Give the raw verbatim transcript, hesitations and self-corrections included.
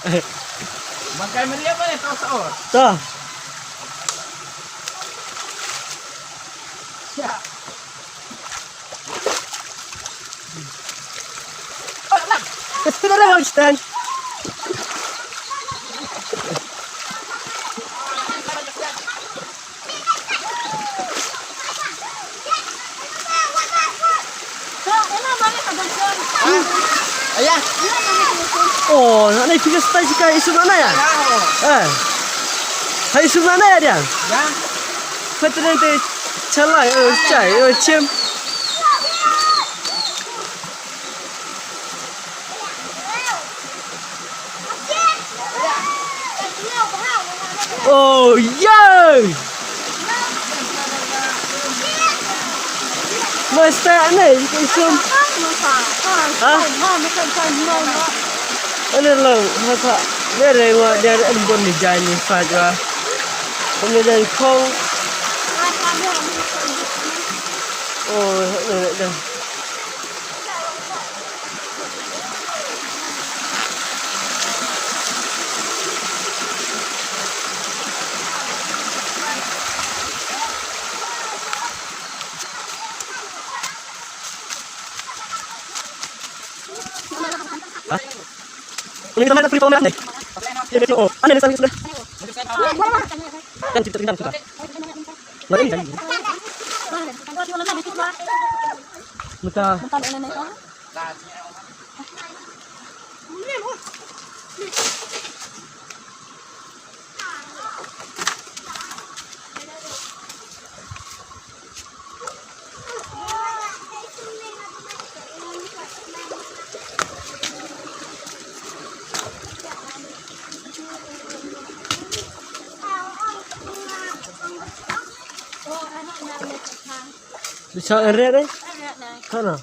Makan meriam mana kau sahur? Dah. Ya. Kita dah Holstein. Ayah. Oh, nanti kita stay jika isu mana ya? Eh. Hai isu mana ya dia? Ya. Betul nanti chalai, oh, chai, oh, chem. Oh, yay! Mas tak ni, isum. Ha? Ada lang, masa. Dia ada yang dia ada embun ni jai ni saja. Ini dari kong. Oh, ada ada. Ha? Ini teman tak free pamer ni. Ini tu, oh, aneh ni sudah. Kan kita tinggal kita. Lain kan? Mata. Bisa eret eh? Sana.